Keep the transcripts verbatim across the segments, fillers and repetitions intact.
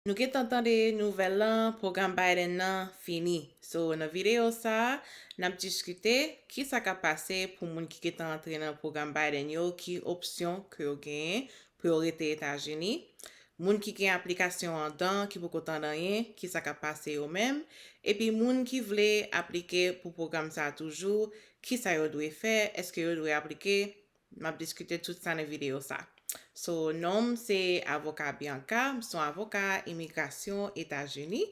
Nou gentan tande nouvèl lan, pwogram Biden nan fini. So, nan videyo sa a, n ap diskite kisa k ap pase pou moun ki gentan antre nan pwogram Biden yo, ki opsyon ke yo genyen pou yo rete Etazini. Moun ki gen aplikasyon andan, ki poko tande anyen, kisa k ap pase yo menm. Epi moun ki vle aplike pou pwogram sa a toujou, kisa yo dwe fè, èske yo dwe aplike, m ap diskite tout sa nan videyo sa. So, non m se avoka Bianca, m se yon avoka imigrasyon Etazini.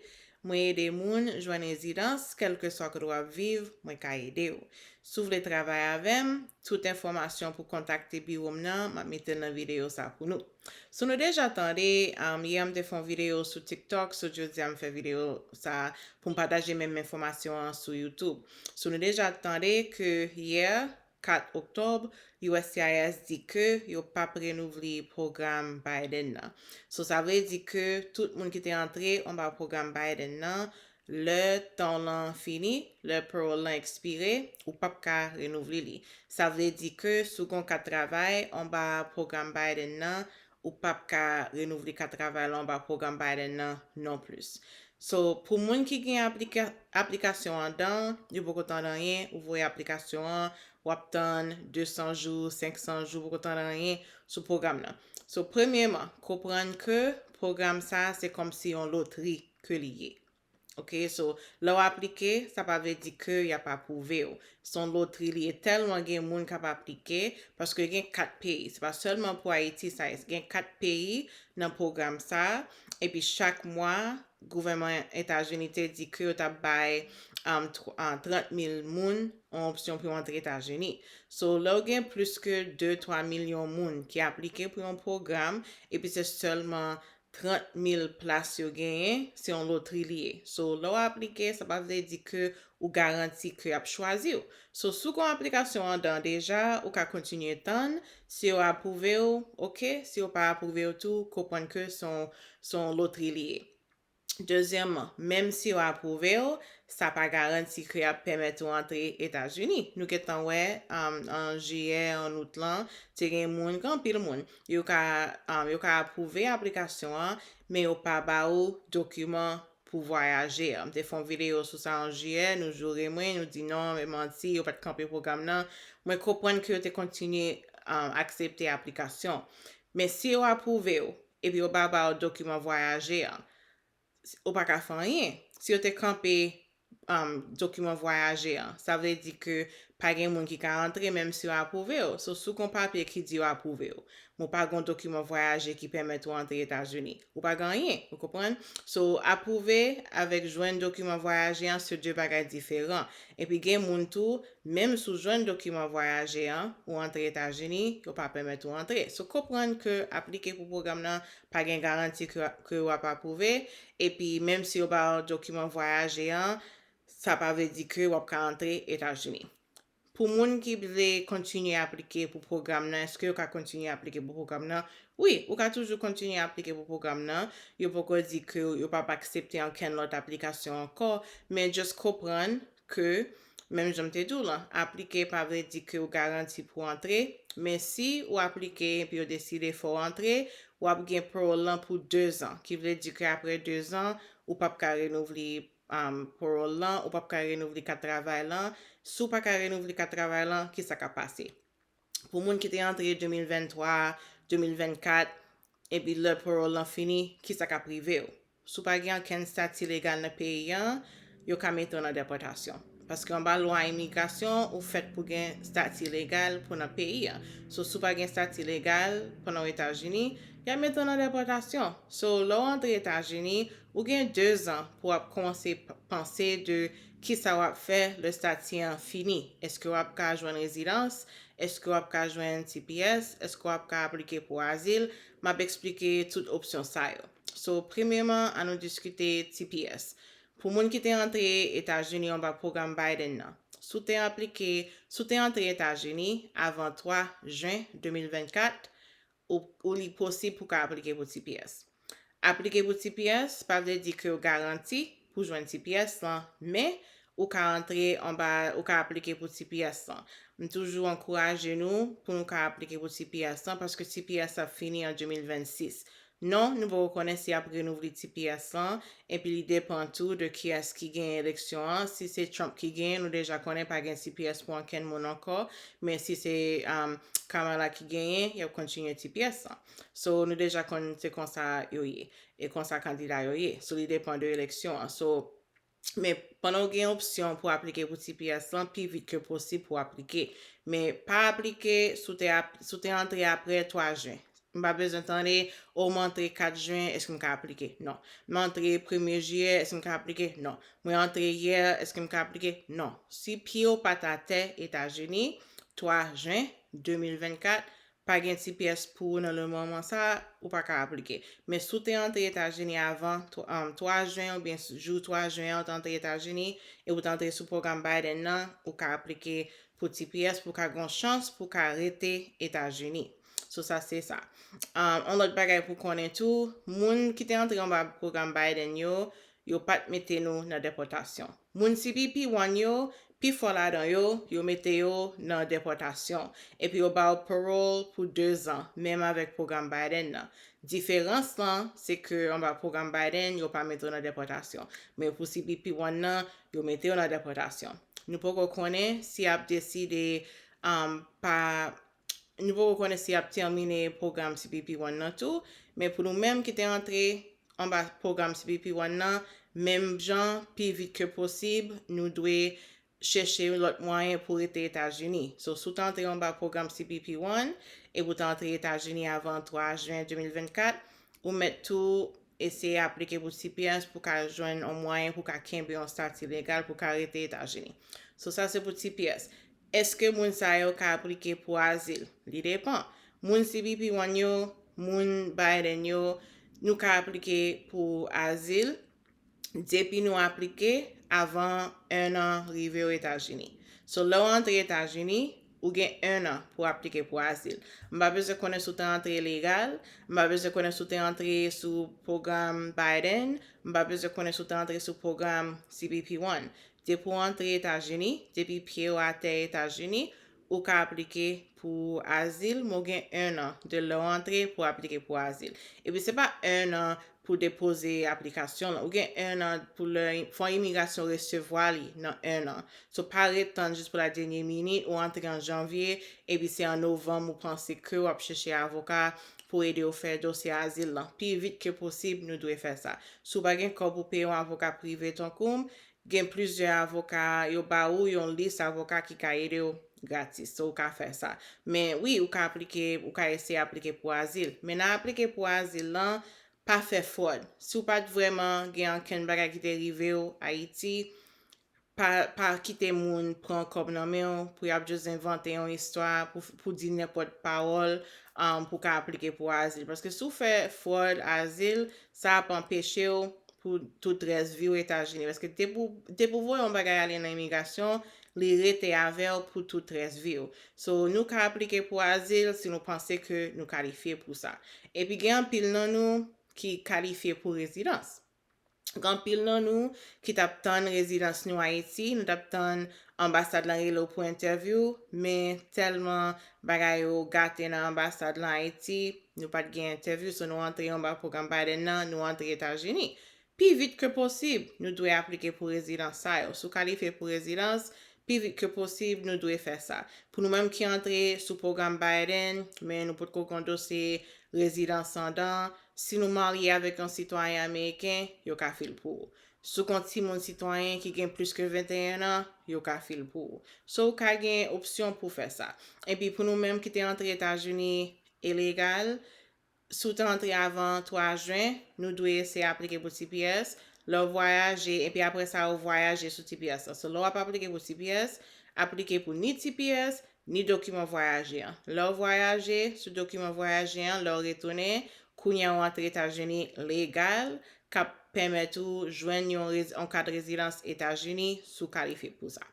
Mwen ede moun jwenn rezidans, kèlkeswa kote w ap viv, mwen ka ede w. Si w vle travay avè m, tout enfòmasyon pou kontakte biwo m nan, m ap mete l nan videyo sa pou nou. Si nou deja tande, um, yè m te fè yon videyo sou TikTok, so jodi a m fè videyo sa pou m pataje menm enfòmasyon an sou YouTube. Si nou deja tande ke yè, kat oktòb, U S C I S di ke yo p ap renouvle pwogram Biden nan. So, sa vle di ke tout moun ki te antre anba pwogram Biden nan, lè tan w lan fini, lè parole lan ekspire, ou p ap ka renouvle li. Sa vle di ke si w gen yon kat travay anba pwogram Biden nan, ou p ap ka renouvle kat travay la anba pwogram Biden nan non plis. So, pou moun ki gen aplika-, aplikasyon andan, yo poko tande anyen, ou voye aplikasyon an, w ap tann de san jou, senk san jou, poko tande anyen sou pwogram nan. So, premyeman, konprann ke pwogram sa a se kòmsi yon lotri ke li ye. Ok, so, lè w aplike, sa pa vle di ke y ap apwouve w. Se yon lotri li ye, tèlman gen moun k ap aplike, paske gen kat peyi. Se pa sèlman pou Ayiti sa ye, gen kat peyi nan pwogram sa a. Epi chak mwa, gouvènman Etazini te di ke yo t ap bay, um, tw-, uh, trant mil moun yon opsyon pou yo antre Etazini. So, lè w gen plis ke de, twa milyon moun ki aplike pou yon pwogram, epi se sèlman trant mil plas yo genyen, se yon lotri li ye. So, lè w aplike, sa pa vle di ke ou garanti ke y ap chwazi w. So, si w gen yon aplikasyon andan deja, ou ka kontinye tann. Si yo apwouve w, ok. Si yo pa apwouve w tou, konprann ke se yon, se yon lotri li ye. Dezyèmman, menm si yo apwouve w, sa pa garanti ke y ap pèmèt ou antre Etazini. Nou gentan wè, um, an jiyè, an out lan, te gen moun, gen anpil moun, yo ka, um, yo ka apwouve aplikasyon an, men yo pa ba ou dokiman pou vwayaje a. M te fè yon videyo sou sa an jiyè, nou joure mwen, nou di non, men manti, yo pa t kanpe pwogram nan. Mwen konprann ke yo te kontinye, um, aksepte aplikasyon. Men si yo apwouve w, epi yo pa ba w dokiman vwayaje a, ou pa ka fè anyen. Si yo te kanpe, um, dokiman vwayaje an, sa vle di ke pa gen moun ki ka antre, menm si yo apwouve w. So, si w gen yon papye ki di yo apwouve w, men w pa gen yon dokiman vwayaje ki pèmèt ou antre Etazini, ou pa gen anyen, ou konprann? So, apwouve avèk jwenn dokiman vwayaje an, se de bagay diferan. Epi gen moun tou, menm si w jwenn dokiman vwayaje an, ou antre Etazini, yo pa pèmèt ou antre. So, konprann ke aplike pou pwogram nan pa gen garanti ke, ke w ap apwouve, epi menm si yo ba w dokiman vwayaje an, sa pa vle di ke w ap ka antre Etazini. Pou moun ki vle kontinye aplike pou pwogram nan, èske yo ka kontinye aplike pou pwogram nan? Wi, ou ka toujou kontinye aplike pou pwogram nan. Yo poko di ke yo p ap aksepte ankenn lòt aplikasyon ankò, men just konprann ke, menm jan m te di w lan, aplike pa vle di ke w garanti pou w antre, men si w aplike epi yo deside fè w antre, w ap gen parole lan pou dezan, ki vle di ke apre dezan, ou p ap ka renouvle, um, parole lan, ou p ap ka renouvle kat travay lan. Si w pa ka renouvle kat travay lan, kisa k ap pase? Pou moun ki te antre de mil venntwa, de mil vennkat, epi lè parole lan fini, kisa k ap rive w? Si w pa gen okenn estati legal nan peyi an, yo ka mete w nan depòtasyon. Paske anba lwa imigrasyon, ou fèt pou gen estati legal pou nan peyi an. So, si w pa gen estati legal pandan w Etazini, y ap mete w nan depòtasyon. So, lè w antre Etazini, ou gen dezan pou w ap kòmanse p-, panse de kisa w ap fè lè estati an fini. Èske w ap ka jwenn rezidans? Èske w ap ka jwenn T P S? Èske w ap ka aplike pou azil? M ap eksplike tout opsyon sa yo. So, premyeman, ann nou diskite T P S. Pou moun ki te antre Etazini anba pwogram Biden nan, si w te aplike, si w te antre Etazini avan twa jen de mil vennkat, ou, ou li posib pou w ka aplike pou T P S. Aplike pou T P S pa vle di ke w garanti pou jwenn T P S lan, men ou ka antre anba, ou ka aplike pou T P S lan. M toujou ankouraje nou pou nou ka aplike pou T P S lan, paske T P S ap fini an de mil vennsis. Non, nou poko konnen si y ap renouvle T P S lan, epi li depann tou de kiyès ki genyen eleksyon an. Si se Trump ki genyen, nou deja konnen pa gen T P S pou ankenn moun ankò, men si se um, Kamala ki genyen, y ap kontinye T P S lan. So, nou deja konn se konsa yo ye, e konsa kandida yo ye. So, li depann de eleksyon an. So, men pandan w gen opsyon pou aplike pou T P S lan, pi vit ke posib pou aplike. Men pa aplike si w te ap- si w te antre apre twa jen. M pa bezwen tande, o, m antre kat jen, èske m ka aplike? Non. M antre premye jiyè, èske m ka aplike? Non. Mwen antre yè, èske m ka aplike? Non. Si pye w pa t atè Etazini, twa jen de mil vennkat, pa gen T P S pou ou nan le moman sa, ou pa ka aplike. Men si w te antre Etazini avan twa jen oubyen jou twa jen an, ou te antre Etazini e ou te antre sou pwogram Biden nan, ou ka aplike pou T P S pou w ka gen yon chans pou w ka rete Etazini. So sa se sa. Um, yon lòt bagay pou konnen tou, moun ki te antre anba pwogram Biden yo, yo pa t mete nou nan depòtasyon. Moun C B P One yo, pifò ladan yo, yo mete yo nan depòtasyon. Epi yo ba yo parole pou dezan, menm avèk pwogram Biden nan. Diferans lan, se ke anba pwogram Biden, yo pa mete w nan depòtasyon. Men pou C B P One nan, yo mete w nan depòtasyon. Nou poko konnen si y ap deside um, pa nou poko konnen si y ap tèmine pwogram C B P One nan tou, men pou nou menm ki te antre anba pwogram C B P One nan, menm jan, pi vit ke posib, nou dwe chèche lòt mwayen pou rete Etazini. So, si w te antre anba pwogram C B P One e pou w te antre Etazini avan twa jen de mil vennkat, ou mèt tou eseye aplike pou T P S pou ka jwenn yon mwayen pou ka kenbe yon stati legal pou ka rete Etazini. So sa se pou T P S. Èske moun sa yo ka aplike pou azil? Li depann. Moun C B P One yo, moun Biden yo, nou ka aplike pou azil depi nou aplike avan en an rive o Etazini. So lè w antre Etazini, ou gen en an pou aplike pou azil. M pa bezwen konnen si w te antre legal, m pa bezwen konnen si w te antre sou pwogram Biden, m pa bezwen konnen si w te antre sou pwogram C B P One. Depi w antre Etazini, depi pye w atè Etazini, ou ka aplike pou azil, men w gen en an de lè w antre pou aplike pou azil. Epi se pa en an pou depoze aplikasyon lan. Ou gen en an pou lè fò imigrasyon resevwa li nan en an. So pa ret tann jis pou la dènye minit, ou antre an janvye, epi se an novanm ou panse ke w ap chèche avoka pou ede w fè dosye azil lan. Pi vit ke posib, nou dwe fè sa. Si w pa gen kòb pou peye yon avoka prive tankou m, gen plizyè avoka, yo ba ou yon lis avoka ki ka ede w gratis. So, ou ka fè sa. Men wi, ou ka aplike, ou ka eseye aplike pou azil. Men nan aplike pou azil lan, pa fè fwòd. Si w pa t vrèman gen ankenn bagay ki te rive w Ayiti, pa, pa kite moun pran kòb nan men w pou y ap jis envante yon istwa pou, pou di nenpòt pawòl um, pou ka aplike pou azil. Paske si w fè fwòd azil, sa ap anpeche w pou tout rès vi w Etazini. Paske depi w voye yon bagay ale nan imigrasyon, li rete avè w pou tout rès vi w. So, nou ka aplike pou azil si nou panse ke nou kalifye pou sa. Epi gen anpil nan nou ki kalifye pou rezidans. Gen anpil nan nou ki t ap tann rezidans nou Ayiti, nou t ap tann anbasad lan rele w pou entèvyou, men tèlman bagay yo gate nan anbasad lan Ayiti, nou pa t gen entèvyou, so nou antre anba pwogram Biden nan, nou antre Etazini. Pi vit ke posib, nou dwe aplike pou rezidans sa yo. Si w kalifye pou rezidans, pi vit ke posib, nou dwe fè sa. Pou nou menm ki antre sou pwogram Biden, men nou potko gen dosye rezidans andan, si nou marye avèk yon sitwayen ameriken, yo ka fil pou ou. Si w gen yon timoun sitwayen ki gen plis ke venteyen an, yo ka fil pou ou. So, ou ka gen opsyon pou fè sa. Epi pou nou menm ki te antre Etazini ilegal, si w te antre avan twa jen, nou dwe eseye aplike pou T P S. Lè w vwayaje, epi apre sa, ou vwayaje sou T P S lan. So, lè w ap aplike pou T P S, aplike pou ni T P S, ni dokiman vwayaje an. Lè w vwayaje, sou dokiman vwayaje an, lè w retounen, kounye a w antre Etazini legal, k ap pèmèt ou jwenn yon, yon kat rezidans Etazini si w kalifye pou sa.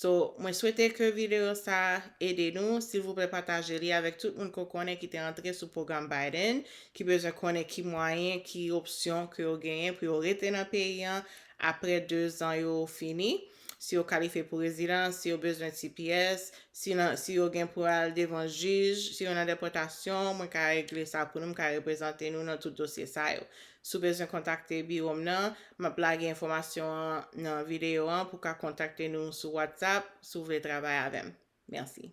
So, mwen swete ke videyo sa ede nou. Silvouplè, pataje li avèk tout moun ke w konnen ki te antre sou pwogram Biden, ki bezwen konnen ki mwayen, ki opsyon ke yo genyen pou yo rete nan peyi an apre dezan yo fini. si yo kalifye pou rezidans, si yo bezwen T P S, si, nan, si yo gen pou al devan jij, si yo nan depòtasyon, mwen ka regle sa pou nou, m ka reprezante nou nan tout dosye sa yo. Si w bezwen kontakte biwo m nan, m ap lage enfòmasyon an nan videyo an pou w ka kontakte nou sou WhatsApp si w vle travay avè m. Mèsi.